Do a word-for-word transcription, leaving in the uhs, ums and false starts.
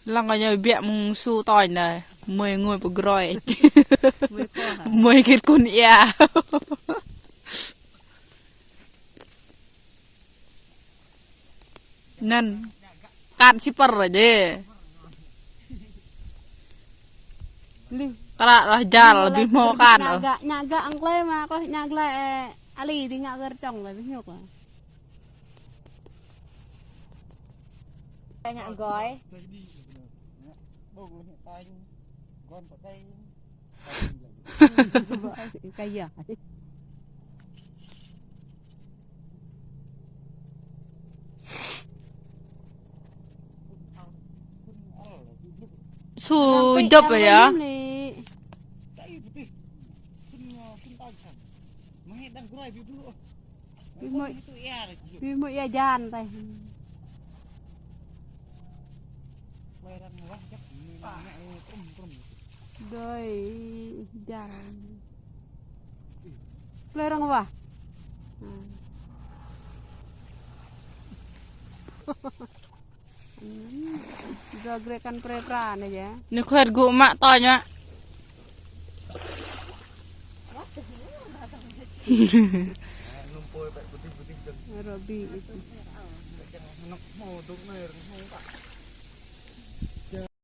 Lăng kơ ñu biă mơ̆ng su tơñ anai. Mơi ngui pơgroi. Mơi kơ hă? Mơi kit kun ia. Anŭn. Kan si pơr dê. Lih. Kơră lah jal, abih hmâo kan. Ñă gă, ñă gă ang klê mă, kơ ñă glai, ơ, ali dih ngă gơr čong lah, abih ñŭk lah. Ngă gơi. Kaya. Su dăp ya. Ƀu hmâo, ƀu hmâo ia jan tơi. Đơi jan. Plơi arăng wah. Dua gerakan pre-pra anai ya. Anai khuet gŭ mă tơñ mă. Rơbi.